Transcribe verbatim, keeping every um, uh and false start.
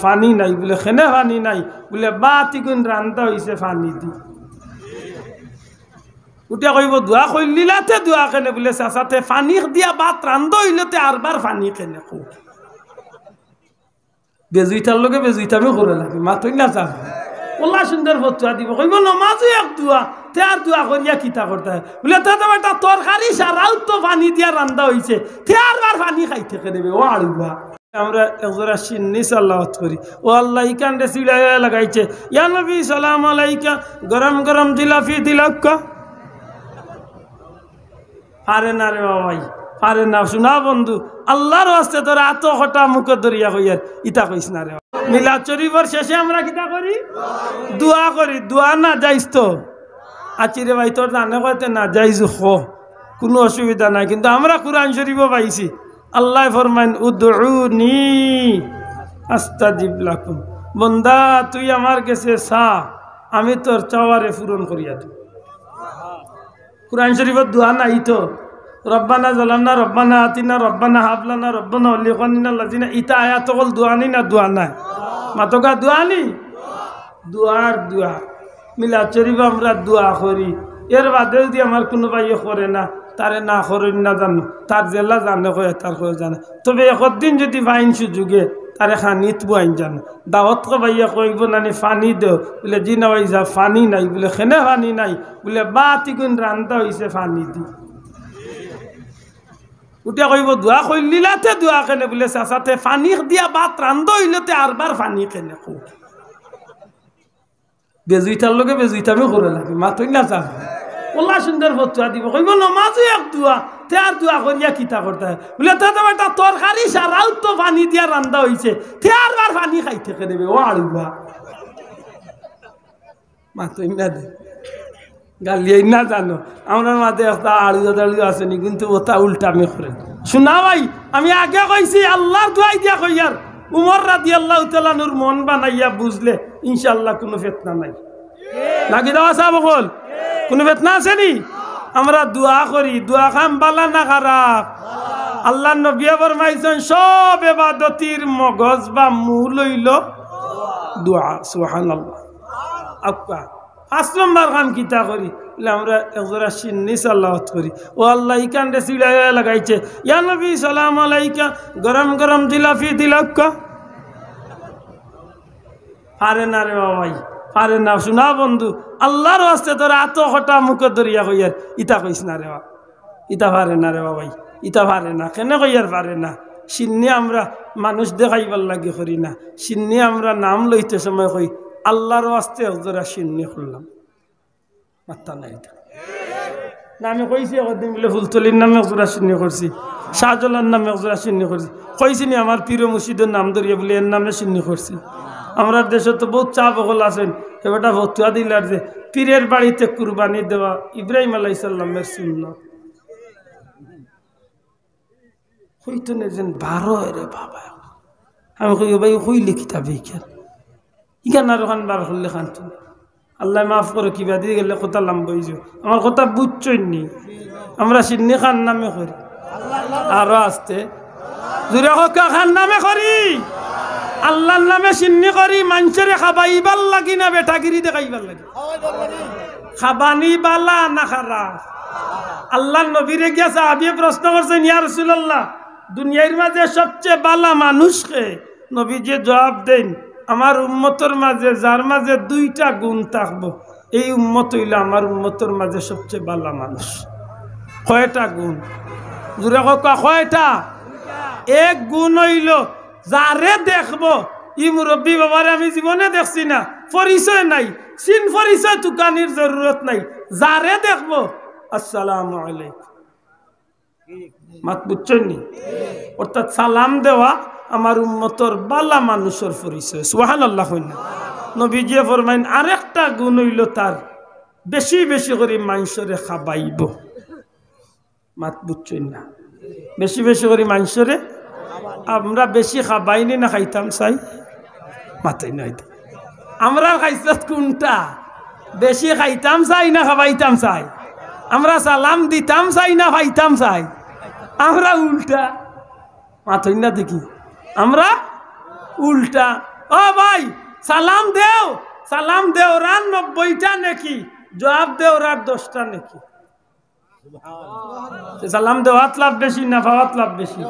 পানি নাই। বুলে, "কেনে পানি নাই?" বুলে, "ভাত ইগুন রান্দা অইছে পানি দি।" উঠিয়া কইবো, "দোয়া কইলিলাতে দোয়া কেনে?" বুলে, "চাচা, তে পানি দিয়া ভাত রান্দা অইলে তে আরবার পানি কেনে কও?" বেজুইতার লগে বেজুইতামি করা লাগে, মাতইন না চাচা। অলা সুন্দর ফতুয়া দিবো, কইবো, "নমাজও এক দোয়া, তে আর দোয়া করিয়া কিতা করতায়?" বুলে, "তে তো বেটা তরকারি সারাউ তো পানি দিয়া রান্দা অইছে, তে আরবার পানি খাইতে কেনে বে, ও আড়ুয়া।" আমরা একজোড়া শিন্নি সালাওয়াত করি। ও আল্লাহ, ইখানরে ছিড়াইয়া লাগাইছে। ইয়া নবী সালাম আলাইকা, গরম গরম জিলাপি দিলাউক্কা। পারে না রে বাবাই, পারে না। শুনা বন্ধু, আল্লার ওয়াস্তে তোর আতো খটা মুখো ধরিয়া কইয়ার, ইতা কইস না রে। মিলাদ শরীফর শেষে আমরা কিতা করি? দোয়া করি। দোয়া নাজাইজ তো। আচ্ছা রে ভাই, তোর জানে কইতে নাজাইজ খ, কুনু অসুবিধা নাই, কিন্তু আমরা কুরআন শরীফো পাইছি, আল্লায় ফরমাইন, "উদউনি আস্তাজিব লাকুম।" বন্দা, তুই আমার গেছে চা, আমি তোর চাওয়ারে পূরণ করিয়া দিমু। কুরআন শরীফো দোয়া নাই তো, "রব্বানা জালামনা, রব্বানা আতিনা, রব্বানা হাবলানা, রব্বানা ওয়ালিখানিনা লাজিনা", ইতা আয়াত অকল দোয়া নি না দোয়া নায়? মাতকা দোয়া নি? দোয়ার দোয়া। মিলাদ শরীফো আমরা দোয়া করি, এর বাদে যদি আমার কুনু ভাইয়ে করে না, তারে না করইন না জানো, তার যেলা জানে কয়, তার কয় জানে। তবে একদিন যদি পাইন সুযোগে, তারে খানিত বওয়াইন জানো। দাওয়াত খাবাইয়া কইবো, "নানি পানি দেও।" বুলে, "জি না ভাই সাব, পানি নাই।" বুলে, "কেনে পানি নাই?" বুলে, "ভাত ইগুন রান্দা অইছে পানি দি।" উঠিয়া কইবো, "দোয়া কইলিলাতে দোয়া কেনে?" বুলে, "চাচা, তে পানি দিয়া ভাত রান্দা অইলে তে আরবার পানি কেনে কও?" বেজুইতার লগে বেজুইতামি করা লাগে, মাতইন না চাচা। অলা সুন্দর ফতুয়া দিবো, কইবো, "নমাজও এক দোয়া, তে আর দোয়া করিয়া কিতা করতায়?" বুলে, "তে তো বেটা তরকারি সারাউ তো পানি দিয়া রান্দা অইছে, তে আরবার পানি খাইতে কেনে বে, ও আড়ুয়া।" মাতইন না দে। গালিয়াই না জানো। আমরার মাঝে একটা আড়ুয়া দাড়ুয়া আছে নি, কিন্তু ওটা উল্টামি করে। শুনা ভাই, আমি আগে কইছি, আল্লার দোয়াই দিয়া কইয়ার, উমর রাদিয়াল্লাহু তাআলা আনহুর মন বানাইয়া বুঝলে, ইনশাআল্লাহ কুনু ফিতনা নাই। নাকি দাওয়া সাব অকল? কুনু ফিতনা আছে নি? আমরা দোয়া করি, দোয়া কাম বালা না খারাপ? আল্লার নবিয়ে ফরমাইছইন, সব ইবাদতির মগজ বা মূল অইলো দোয়া। সুবহানাল্লাহ। আক্কা, পাঁচ নম্বর কাম কিতা করি? বুলে, আমরা একজোড়া শিন্নি সালাওয়াত করি। ও আল্লাহ, ইখানরে ছিড়াইয়া লাগাইছে। ইয়া নবী, সালাম আলাইকা, গরম গরম জিলাপি দিলাউক্কা। পারে না রে বাবাই, পারে না। শুনা বন্ধু, আল্লার ওয়াস্তে তোর আতো খটা মুখো ধরিয়া কইয়ার, ইতা কইস না রে বাবা। ইতা পারে না রে বাবাই, ইতা পারে না। কেনে কইয়ার পারে না? শিন্নি আমরা মানুষ দেখাইবার লাগি করি না, শিন্নি আমরা নাম লইতে সময় কই, "আল্লার ওয়াস্তে একজোড়া শিন্নি করলাম।" মাত্তা নাই ইতা। না, আমি কইছি একদিন বুলে ফুলতলির নামে একজোড়া শিন্নি করছি, শাহজালার নামে একজোড়া শিন্নি করছি। কইছি নি আমার পীর ও মুর্শিদর নাম ধরিয়া বুলে এর নামে শিন্নি করছি? আমরার দেশো তো বউত সাব অকল আছইন, এ বেটা ফতুয়া দিলার যে পীরের বাড়িতে কুরবানি দেওয়া ইব্রাহিম আলাইহিস সালামের সুন্নত। কইতো না যেন বারো রে বাবা। আমি কই, "ও ভাই, কইলে কিতা বে ইখান? ইখান আর ওখান বার করলে খান তো।" আল্লায় মাফ করো, কিবা দি গেলে কথা লম্বা অইযিবো। আমার কথা বুঝছইন নি? আমরা শিন্নি কার নামে করি? আরো আস্তে। জুরে কউক্কা, কার নামে করি? আল্লার নামে শিন্নি করি, মানষরে খাবাইবার লাগি না বেটাগিরি দেখাইবার লাগি? খাবানি বালা না খারাপ? আল্লার নবীরে গিয়া সাহাবিয়ে প্রশ্ন করছইন, "ইয়া রাসুলাল্লাহ, দুনিয়ার মাঝে সবচে বালা মানুষ কে?" নবীজিয়ে জুয়াব দেইন, "আমার উম্মতর মাঝে যার মাঝে দুইটা গুণ থাকবো, এই উম্মত অইলো আমার উম্মতর মাঝে সবচে বালা মানুষ।" কয়টা গুণ? জুরে কউক্কা, কয়টা? এক গুণ অইলো, যারে দেখবো, ই মুরব্বি বাবারে আমি জীবনে দেখছি না, পরিচয় নাই, চিন পরিচয় তুকানির জরুরত নাই, যারে দেখবো, "আসসালামু আলাইকুম।" মাত বুঝছইন নি? অর্থাৎ সালাম দেওয়া আমার উম্মতর বালা মানুষর পরিচয়। সুবহানাল্লাহ কইন না। নবীজিয়ে ফরমাইন, আরেকটা গুণ অইলো তার, বেশি বেশি করি মানষরে খাবাইবো। মাত বুঝছইন না? বেশি বেশি করি মানষরে আমরা বেশি খাবাইনি না খাইতাম চাই? মাতইন না ইতা। আমরার খাইছলত কুনটা? বেশি খাইতাম চাই না খাবাইতাম চাই? আমরা সালাম দিতাম চাই না পাইতাম চাই? আমরা উল্টা। মাতইন না দেখি। আমরা উল্টা। ও ভাই, সালাম দেও, সালাম দেওরার নব্বইটা নেকি, জবাব দেওরার দশটা নেকি। সালাম দেওয়াত লাভ বেশি না পাওয়াত লাভ বেশি?